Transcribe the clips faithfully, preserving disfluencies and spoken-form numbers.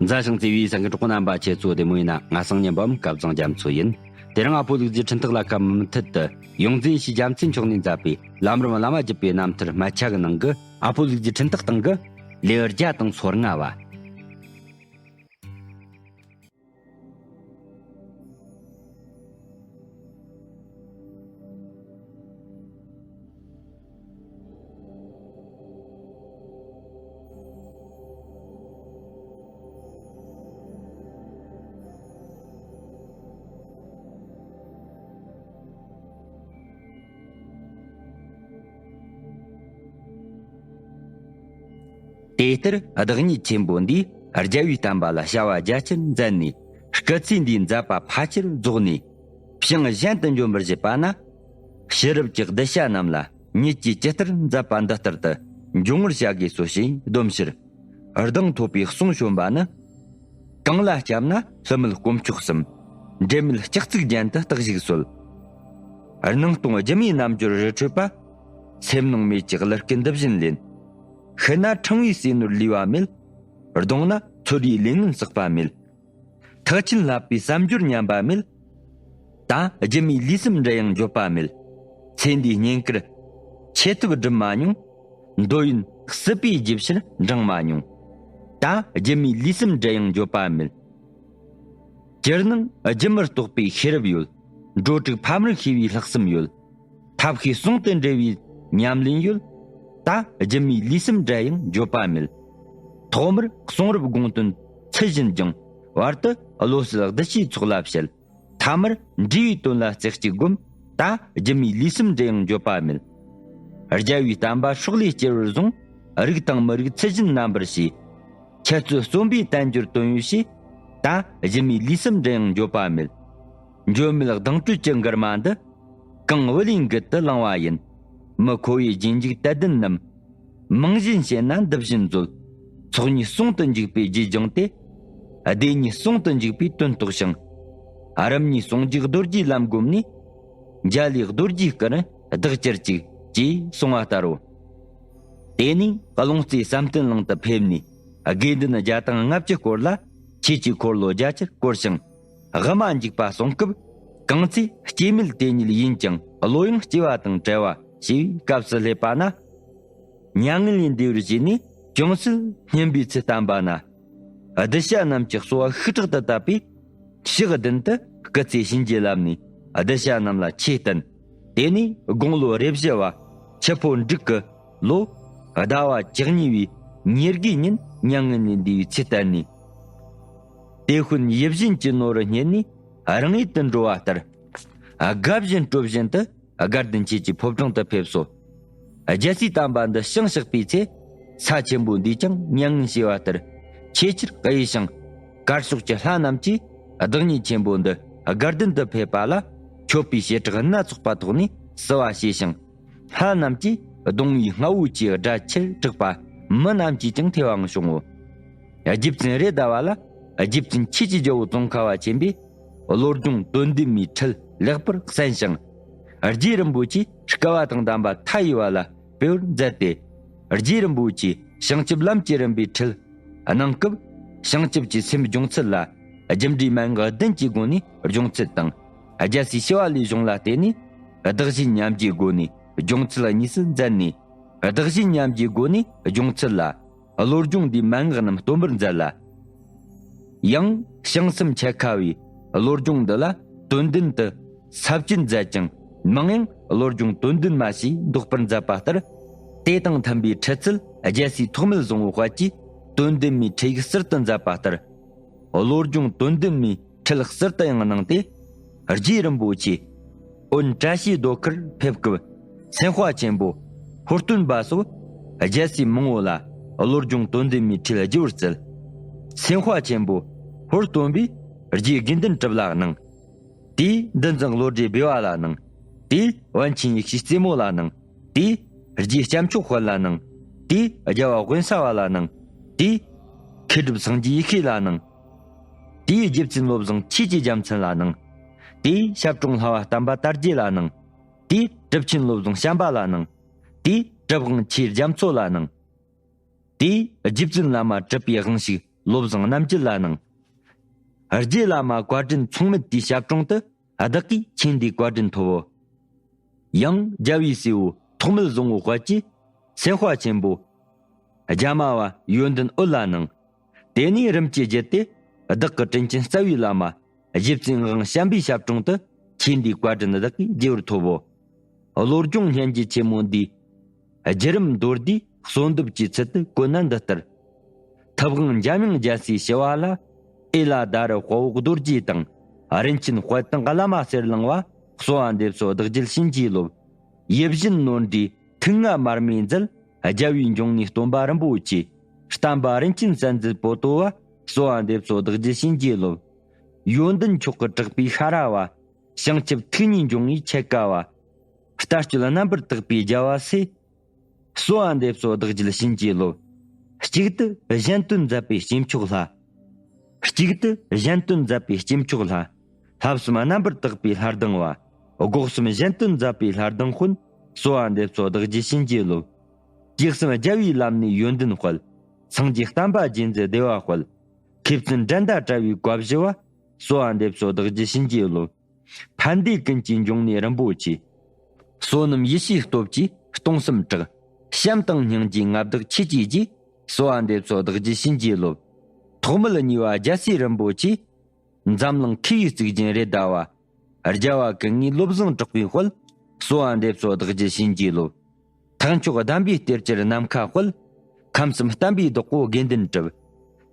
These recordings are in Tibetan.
མཛའ་ཞིང་བརྩེ་བའི་སེམས་ཀྱི་གྲོགས་པོ་རྣམ་པ། ཁྱེད་ཚོ་བདེ་མོ་ཡིན་ན། ང་སང་ཉིན་པའམ་སྐབས་བཟང་རྒྱ་མཚོ་ཡིན། དེ་རིང་ཨ་ཕོ་ལུག་རྫིའི་འཕྲིན་ཐག་ལ་ཁ་མུ་མཐུད་དུ། ཡོངས་འཛིན་ཡེ་ཤེས་རྒྱལ་མཚན་མཆོག་ནས་མཛད་པའི་ལམ་རིམ་བླ་མ་བརྒྱུད་པའི་རྣམ་ཐར་སྨད་ཆ་གི་ནང་གི། ཨ་ཕོ་ལུག་རྫིའི་འཕྲིན་ཐག་སྟེང་གི་ལེའུ་བརྒྱ་དང་སོ་ལྔ་བ། དེ་ལྟར་བདག་ཉིད་ཆེན་པོ་འདིས་རྒྱལ་བའི་བསྟན་པ་ལ་བྱ་བ་རྒྱ་ཆེར་མཛད་ནས། སྐུ་ཚེ་འདིའི་མཛད་པ་ཕལ་ཆེར་རྫོགས་ནས། ཞིང་གཞན་དུ་འབྱོན་པར་བྱེད་པ་ན། ཕྱི་རབས་ཀྱི་གདུལ་བྱ་རྣམས་ལ་ཉིད་ཀྱིས་ཇི་ལྟར་མཛད་པ་འདི་ལྟར་དུ་འབྱུང་བར་བྱ་དགོས་སོ་ཞེས་སྡོམ་ཕྱིར། གདེང་ཐོབ་པའི་གསུང་བྱོན་པ་ནི། གང་ལ་སྐྱབས་ན་ལྷུ་མེད་དཀོན་མཆོག་གསུམ། འབྲལ་མེད་སྤྱན་གཟིགས་རྒྱན་དུ་བརྟག་ཞིག་གསོལ། སྣང་སྟོང་སྒྱུ་མའི་རྣམ་འགྱུར་རི་ཁྲོད་པ། སེམས་སྣང་མེད་ཀྱི་གླུ་སྐད་འདི་བཞིན་ལེན། ཤི་ན་ཕྲེང་བའི་ཟས་ནོར་ལུས་པ་མེད། གདུང་ན་ཚོར་བའི་ལས་ངན་བསགས་པ་མེད། ཐེག་ཆེན་བསླབ་པའི་བསམ་སྦྱོར་ཉམས་པ་མེད། ད་སྒྱུ་མའི་ལུས་སེམས་འབྲལ་ཡང་འགྱོད་པ་མེད། ཚེ་འདིའི་བསྙེན་བཀུར་ཆེ་ཐུབ་སྒྲུབ་མ་མྱོང་། འདོད་ཡོན་སྲིད་པའི་རྒྱུ་ཕྱིར་འབྲང་མ་མྱོང་། ད་སྒྱུ་མའི་ལུས་སེམས་འབྲལ་ཡང་འགྱོད་པ་མེད། ཅིར་སྣང་སྒྱུ་མར་རྟོགས་པའི་ཤེས་རབ་ཡོད། འགྲོ་དྲུག་ཕ་མར་ཤེས་པའི་ལྷག་བསམ་ཡོད། ཐབས་ཤེས་ཟུང་དུ་འབྲེལ་བའི་ཉམས་ལེན་ཡོད། ད་སྒྱུ་མའི་ལུས་སེམས་འབྲལ་ཡང་འགྱོད་པ་མེད། ཐོག་མར་གསུང་རབ་དགོངས་དོན་ཚུལ་བཞིན་སྦྱངས། བར་དུ་བློ་གསལ་གདུལ་བྱའི་ཚོགས་ལ་བཤད། ཐ་མར་འབྲས་བུའི་དོན་ལ་རྩེ་གཅིག་བསྒོམ། ད་སྒྱུ་མའི་ལུས་སེམས་འབྲལ་ཡང་འགྱོད་པ་མེད། རྒྱལ་བའི་བསྟན་པ་སྲོག་ལས་གཅེས་པར་བཟུང་། རིགས་དང་མི་རིགས་ཚུལ་བཞིན་རྣམ་པར་ཤེས། འཆད་རྩོད་རྩོམ་པའི་བསྟན་འགྱུར་དོན་ཡོད་ཤེས། ད་སྒྱུ་མའི་ལུས་སེམས་འབྲལ་ཡང་འགྱོད་པ་མེད། འགྱོད་མེད་གདེང་དྲོད་ཀྱི་མགུར་མ་འདི། གང་བུ་ལོན་རྒུད་དུ་བླང་བ་ཡིན། མི་ཁོ་བོའི་རྗེས་འཇུག་དད་ལྡན་རྣམས། མིང་བཞིན་བཤད་ན་འདི་བཞིན་མཛོད། ཚོགས་གཉིས་ཟུང་དུ་འཇུག་པའི་རྗེས་སྦྱངས་ཏེ། སྡེ་གཉིས་ཟུང་དུ་འཇུག་པའི་དོན་རྟོགས་ཤིང་། རིམ་གཉིས་ཟུང་འཇུག་རྡོ་རྗེའི་ལམ་བསྒོམས་ནས། འཇའ་ལུས་རྡོ་རྗེའི་སྐུ་ནི་བདག་གྱུར་ཅིག །ཅེས་གསུངས་པ་ལྟར་རོ། དེ་ནས་ཀློང་རྩེ་བསམ་གཏན་གླིང་དུ་ཕེབས་ནས། དགེ་འདུན་བརྒྱ་དང་ལྔ་བཅུ་སྐོར་ལ། ཆོས་ཀྱི་འཁོར་ལོ་རྒྱ་ཆེར་བསྐོར་ཞིང་། དབུ་མ་འཇུག་པ་གསུང་སྐབས། གང་ཚེ་སྐྱེ་མེད་དེ་ཉིད་ཡིན་ཀྱང་། བློ་ཡང་སྐྱེ་བ་དང་བྲལ་བ་ཞེས་པའི་སྐབས་སུ་སླེབས་པ་ན། མྱ་ངན་ལས་འདས་པར་བྱས་ནས་ཅུང་ཟད་སྙན་པའི་ཚིག་བསྟན་པ་ན། གདུལ་བྱ་རྣམས་ཀྱི་གསོལ་བ་ཤུགས་དྲག་ཏུ་བཏབ་པས། ཕྱོགས་བདུན་དུ་སྐུ་ཚེ་གཤིན་རྗེ་བསླབས་ནས། གདུལ་བྱ་རྣམས་ལ་ཆོས་བསྟན། དེ་ནས་དགུང་ལོ་རེ་བཞི་བ་ཆུ་ཕོ་འབྲུག་གི་ལོ། ཟླ་བ་བཅུ་གཉིས་པའི་ཉེར་དགུའི་ཉིན་མྱ་ངན་ལས་འདས་པའི་ཚེ་བསྟན་ནས། དེ་ཤུལ་ཡིད་བཞིན་གྱི་ནོར་བུ་རྙེད་ནས་རང་ཡུལ་དུ་འགྲོ་བ་ལྟར། དགའ་བཞིན་སྤྲོ་བཞིན་དུ་དགའ་ལྡན་ཆོས་ཀྱི་ཕོ་བྲང་དུ་ཕེབས་སོ། རྒྱལ་སྲས་དམ་པ་འདི་ཞིང་གཤེགས་པའི་ཚེ། ས་ཆེན་པོ་འདིས་ཀྱང་མྱ་ངན་བྱས་པ་ལྟར། ཆེས་ཆེར་གཡོས་ཤིང་། དཀར་ཕྱོགས་ཀྱི་ལྷ་རྣམས་ཀྱིས་བདག་ཉིད་ཆེན་པོ་འདི་དགའ་ལྡན་དུ་ཕེབས་པ་ལ། མཆོད་པའི་བྱེ་བྲག་སྣ་ཚོགས་པ་ཐོགས་ནས་བསུ་བ་བྱས་ཤིང་། ལྷ་རྣམས་ཀྱིས་གདུང་བའི་རྔ་བོ་ཆེའི་སྒྲ་ཆེར་གྲགས་པ་མི་རྣམས་ཀྱིས་ཀྱང་ཐོས་པའང་བྱུང་ངོ་། རྗེ་བཙུན་རེད་མདའ་བ་ལ་རྗེ་བཙུན་ཆོས་ཀྱི་རྒྱལ་པོ་ཙོང་ཁ་པ་ཆེན་པོས་བློ་སྦྱོང་དོན་ལྡན་མའི་ཁྲིད་ལེགས་པར་གསན་ཞིང་། རྗེ་རིན་པོ་ཆེས་སྐལ་བ་དང་ལྡན་པ་མཐའ་ཡས་པ་ལ་སྤེལ་བར་མཛད་དེ། རྗེ་རིན་པོ་ཆེས་བྱང་ཆུབ་ལམ་གྱི་རིམ་པའི་ཁྲིད་གནང་སྐབས། བྱང་ཆུབ་ཀྱི་སེམས་སྦྱོང་ཚུལ་ལ་རྒྱུ་འབྲས་མན་ངག་བདུན་གྱི་སྒོ་ནས་སྦྱོང་ཚུལ་དང་། རྒྱལ་སྲས་ཞི་བ་ལྷའི་གཞུང་ལ་བརྟེན་ནས་བདག་གཞན་མཉམ་བརྗེའི་སྒོ་ནས་སྦྱོང་ཚུལ་གཉིས་སུ་མཛད་ནས། བདག་གཞན་མཉམ་བརྗེའི་སྒོ་ནས་སྦྱོང་ཚུལ་ལ། བློ་སྦྱོང་འདིའི་མན་ངག་རྣམས་སྟོན་པར་མཛད་ལ། ཡང་བྱང་སེམས་འཆད་ཁ་བའི་བློ་སྦྱོང་འདི་ལ་དོན་ལྡན་དུ་ཟབ་ཅིང་མཛད་ཅིང་། མིང་ཡང་བློ་སྦྱོང་དོན་ལྡན་མ་ཞེས་འདོགས་པར་མཛད་པ་ལྟར། དེ་དང་མཐུན་པའི་ཁྲིད་ཚུལ་རྒྱལ་སྲས་ཐོགས་མེད་བཟང་པོ་དཔལ་གྱིས་དོན་ལྡན་མའི་ཁྲིད་ཡིག་ཟུར་དུ་མཛད་པ་ལྟར། བློ་སྦྱོང་དོན་ལྡན་མའི་ཁྲིད་ཟུར་དུ་ཡང་གནང་སྟེ། རྗེ་རིན་པོ་ཆེ་དབོན་བཀྲ་ཤིས་རྡོ་ཁར་ཕེབས་སྐབས། སེམས་དཔའ་ཆེན་པོ་ཧོར་སྟོན་པ་སོགས་རྒྱལ་སྲས་མང་བོ་ལ་བློ་སྦྱོང་དོན་ལྡན་མའི་ཁྲིད་བགྱི་བར་བསྩལ། སེམས་དཔའ་ཆེན་པོ་ཧོར་སྟོན་པས་རྗེ་དགེ་འདུན་གྲུབ་ལ་གནང་། དེས་འདུ་འཛིན་བློ་གྲོས་སྦས་པ་ལ་གནང་། དེས་པཎ་ཆེན་ཡེ་ཤེས་རྩེ་མོ་ལ་གནང་། དེས་རྗེ་སྐྱབས་མཆོག་དཔལ་ལ་གནང་། དེས་རྒྱལ་བ་དབེན་ས་པ་ལ་གནང་། དེས་མཁས་གྲུབ་སངས་རྒྱས་ཡེ་ཤེས་ལ་གནང་། དེས་རྗེ་བཙུན་བློ་བཟང་ཆོས་ཀྱི་རྒྱལ་མཚན་ལ་གནང་། དེས་ཞབས་དྲུང་ལྷ་བ་བསྟན་པ་དར་རྒྱས་ལ་གནང་། དེས་གྲུབ་ཆེན་བློ་བཟང་བྱམས་པ་ལ་གནང་། དེས་གྲུབ་དབང་ཆོས་རྒྱ་མཚོ་ལ་གནང་། དེས་རྗེ་བཙུན་བླ་མ་གྲུབ་པའི་དབང་ཕྱུག་ བློ་བཟང་རྣམ་རྒྱལ་ལ་གནང་། རྗེ་བླ་མ་བཀའ་དྲིན་མཚུངས་མེད་དེའི་ཞབས་དྲུང་དུ། བདག་གིས་ཁྱེད་འདིའི་བཀའ་དྲིན་ཐོབ་བོ། ཡང་རྒྱལ་བའི་སྲས་པོ་ཐོགས་མེད་བཟང་པོ་དཔལ་གྱིས་སེམས་དཔའ་ཆེན་པོ་རྒྱ་མ་བ་ཡོན་ཏན་འོད་ལ་གནང་། དེ་ནས་རིམ་གྱིས་བརྒྱུད་དེ་བདག་གི་དྲིན་ཅན་རྩ་བའི་བླ་མ་རྗེ་བཙུན་ངག་དབང་བྱམས་པའི་ཞབས་དྲུང་དུ་ཁྱེད་འདིའི་བཀའ་དྲིན་བདག་གིས་རྗེ་བོར་ཐོབ་བོ། བློ་སྦྱོང་སྙན་བརྒྱུད་ཆེན་མོ་འདིའི་བརྒྱུད་རིམ་མདོར་བསྡུས་གསོལ་འདེབས་ཀྱི་ཚུལ་དུ་བཀོད་ན་འདི་ལྟར། ཐུབ་དབང་འཇམ་དབྱངས་རྒྱལ་སྲས་ཞི་བ་ལྷ། ཨེ་ལ་ཟླ་རི་དཔའ་བོ་རྡོ་རྗེ་དང་། རིན་ཆེན་དཔལ་ཐང་བླ་མ་གསེར་གླིང་བ། གསོལ་བ་འདེབས་སོ་བདག་རྒྱུད་བྱིན་གྱིས་རློབས། ཡིད་བཞིན་ནོར་འདྲའི་ཐུགས་མངའ་མར་མེ་མཛད། རྒྱལ་བའི་འབྱུང་གནས་སྟོན་པ་རིན་པོ་ཆེ། བསྟན་པ་རིན་ཆེན་གསལ་མཛད་པོ་ཏོ་བ། གསོལ་བ་འདེབས་སོ་བདག་རྒྱུད་བྱིན་གྱིས་རློབས། ཡོན་ཏན་མཆོག་གི་གྲགས་པའི་ཤ་ར་བ། བྱང་ཆུབ་ཐུགས་གཉིས་འབྱུང་བའི་ཆེད་ཀ་བ། ལྟ་སྤྱོད་རྣམ་པར་དག་པའི་རྒྱལ་བ་སྲས། གསོལ་བ་འདེབས་སོ་བདག་རྒྱུད་བྱིན་གྱིས་རློབས། གཅིག་ཏུ་གཞན་དོན་མཛད་པའི་སྐྱེས་མཆོག་ལྷ། གཅིག་ཏུ་གཞན་དོན་མཛད་པའི་སྐྱེས་མཆོག་ལྷ། ལྷ་གསུམ་རྣམ་པར་དག་པའི་ལྷ་ལྡང་བ། སྒོ་གསུམ་གཞན་དོན་མཛད་པའི་ལྷ་ལྡང་དཔོན། གསོལ་བ་འདེབས་སོ་བདག་རྒྱུད་བྱིན་གྱིས་རློབས། ཇི་གསུམ་རྒྱལ་བའི་ལམ་ནས་ཡོན་ཏན་དཔལ། སངས་རྒྱས་བསྟན་པ་རྒྱས་མཛད་བདེ་བ་དཔལ། མཁས་བཙུན་འགྲན་ཟླ་བྲལ་བའི་བཀའ་བཞི་བ། གསོལ་བ་འདེབས་སོ་བདག་རྒྱུད་བྱིན་གྱིས་རློབས། ཕན་བདེ་ཀུན་གྱི་འབྱུང་གནས་རིན་པོ་ཆེ། བསོད་ནམས་ཡེ་ཤེས་སྟོབས་ཀྱིས་སྟོང་གསུམ་གྲགས། བྱམས་དང་སྙིང་རྗེའི་མངའ་བདག་ཁྱེད་ཀྱིས་རྗེས། གསོལ་བ་འདེབས་སོ་བདག་རྒྱུད་བྱིན་གྱིས་རློབས། ཐོགས་མེད་གཉིས་པ་རྒྱལ་སྲས་རིན་པོ་ཆེ། འཛམ་གླིང་མཁས་པའི་གཙུག་རྒྱན་རེད་ཟླ་བ། རྒྱལ་བ་ཀུན་དངོས་བློ་བཟང་གྲགས་པའི་དཔལ། གསོལ་བ་འདེབས་སོ་བདག་རྒྱུད་བྱིན་གྱིས་རློབས། ཐེག་མཆོག་གདམས་པའི་གཏེར་གྱུར་ནམ་མཁའ་དཔལ། ཁམས་གསུམ་བསྟན་པའི་བདག་པོ་དགེ་འདུན་གྲུབ།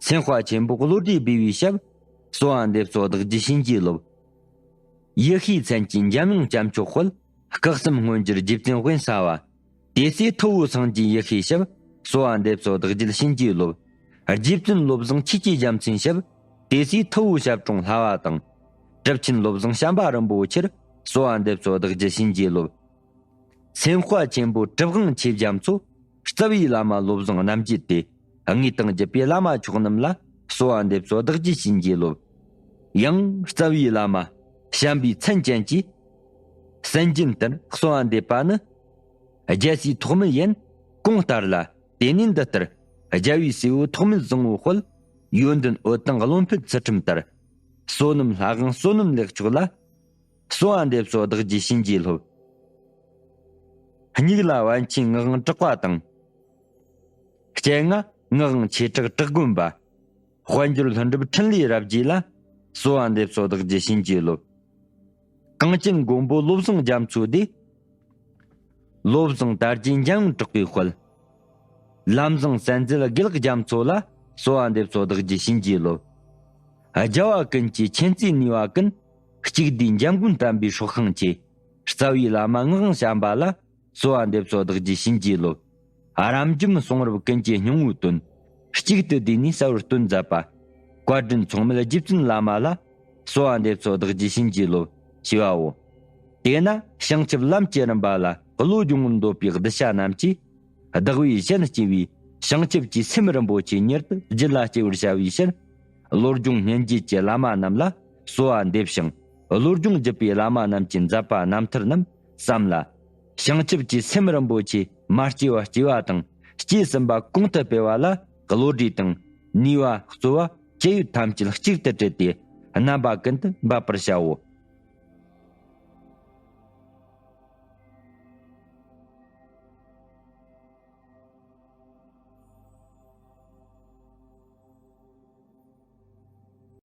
སེམས་དཔའ་ཆེན་པོ་བློ་གྲོས་སྦས་པའི་ཞབས། གསོལ་བ་འདེབས་སོ་བདག་རྒྱུད་བྱིན་གྱིས་རློབས། ཡེ་ཤེས་མཚན་གྱི་འཇམ་དབྱངས་སྐྱབས་མཆོག་དཔལ། སྐུ་གསུམ་མངོན་གྱུར་རྗེ་བཙུན་དབེན་ས་བ། དེ་སྲས་ཐུ་བོ་སངས་རྒྱས་ཡེ་ཤེས་ཞབས། གསོལ་བ་འདེབས་སོ་བདག་རྒྱུད་བྱིན་གྱིས་རློབས། རྗེ་བཙུན་བློ་བཟང་ཆོས་ཀྱི་རྒྱལ་མཚན་ཞབས། དེ་སྲས་ཐུ་བོ་ཞབས་དྲུང་ལྷ་བ་དང་། གྲུབ་ཆེན་བློ་བཟང་བྱམས་པ་རིན་པོ་ཆེར། གསོལ་བ་འདེབས་སོ་བདག་རྒྱུད་བྱིན་གྱིས་རློབས། སེམས་དཔའ་ཆེན་པོ་གྲུབ་དབང་ཆོས་རྒྱ་མཚོ། རྩ་བའི་བླ་མ་བློ་བཟང་རྣམ་རྒྱལ་ཏེ། དངོས་དང་བརྒྱུད་པའི་བླ་མ་མཆོག་རྣམས་ལ། གསོལ་བ་འདེབས་སོ་བདག་རྒྱུད་བྱིན་གྱིས་རློབས། ཡང་རྩ་བའི་བླ་མ་བྱམས་པའི་མཚན་ཅན་གྱིས། གསན་རྒྱུན་ལྟར་གསོལ་བ་འདེབས་པ་ནི། རྒྱལ་སྲས་ཐོགས་མེད་ཡན་གོང་ལྟར་ལ། དེ་ནས་འདི་ལྟར། རྒྱལ་བའི་སྲས་པོ་ཐོགས་མེད་བཟང་པོའི་དཔལ། ཡོན་ཏན་འོད་དང་བློ་འཕེལ་ཚུལ་ཁྲིམས་ལྟར། བསོད་ནམས་ལྷ་དབང་བསོད་ནམས་ལེགས་མཆོག་ལ། གསོལ་བ་འདེབས་སོ་བདག་རྒྱུད་བྱིན་གྱིས་རློབས། སྙིགས་ལ་པཎ་ཆེན་ངག་དབང་གྲགས་པ་དང་། སྤྱན་སྔ་ངག་དབང་ཆོས་གྲགས་གྲགས་དགོན་པ། དཔལ་འབྱོར་ལྷུན་གྲུབ་འཕྲིན་ལས་རབ་རྒྱས་ལ། གསོལ་བ་འདེབས་སོ་བདག་རྒྱུད་བྱིན་གྱིས་རློབས། གངས་ཅན་མགོན་པོ་བློ་བཟང་རྒྱ་མཚོ་དེ། བློ་བཟང་དར་རྒྱས་འཇམ་དབྱངས་གྲགས་པའི་དཔལ། ལམ་བཟང་གསལ་མཛད་དགེ་ལེགས་རྒྱ་མཚོ་ལ། གསོལ་བ་འདེབས་སོ་བདག་རྒྱུད་བྱིན་གྱིས་རློབས། རྒྱལ་བ་ཀུན་གྱི་མཁྱེན་བརྩེ་ནུས་པ་ཀུན། གཅིག་བསྡུས་འཇམ་མགོན་བསྟན་པའི་སྲོག་ཤིང་ཆེ། རྩ་བའི་བླ་མ་ངག་དབང་བྱམས་པ་ལ། གསོལ་བ་འདེབས་སོ་བདག་རྒྱུད་བྱིན་གྱིས་རློབས། རབ་འབྱམས་གསུང་རབ་ཀུན་གྱི་སྙིང་པོའི་དོན། གཅིག་ཏུ་བསྡུས་ནས་གསལ་བར་སྟོན་མཛད་པ། བཀའ་དྲིན་མཚུངས་མེད་རྗེ་བཙུན་བླ་མ་ལ། གསོལ་བ་འདེབས་སོ་བདག་རྒྱུད་བྱིན་གྱིས་རློབས། ཞེས་པའོ། དེས་ན་བྱང་ཆུབ་ལམ་གྱི་རིམ་པ་ལ་བློ་སྦྱོང་བར་འདོད་པའི་གདུལ་བྱ་རྣམས་ཀྱིས། བདག་བས་གཞན་སྐྱེ་བའི་བྱང་ཆུབ་ཀྱི་སེམས་རིན་པོ་ཆེ་མྱུར་དུ་རྒྱུད་ལ་སྐྱེ་བར་བྱ་བའི་ཕྱིར། བློ་སྦྱོང་སྙན་བརྒྱུད་ཀྱི་བླ་མ་རྣམས་ལ་གསོལ་བ་འདེབས་ཤིང་། བློ་སྦྱོང་བརྒྱུད་པའི་བླ་མ་རྣམས་ཀྱི་མཛད་པ་རྣམ་ཐར་རྣམས་བསམ་ལ། བྱང་ཆུབ་ཀྱི་སེམས་རིན་པོ་ཆེ་མ་སྐྱེ་བ་སྐྱེ་བ་དང་སྐྱེས་ཟིན་པ་གོང་དུ་སྤེལ་བ་ལ་བློ་གྲོས་དང་ནུས་པ་གཙོ་བ་ཅི་ཡོད་ཐམས་ཅད་གཅིག་ཏུ་དྲིལ་ཏེ་རྣམ་པ་ཀུན་ཏུ་འབབ་པར་བྱའོ།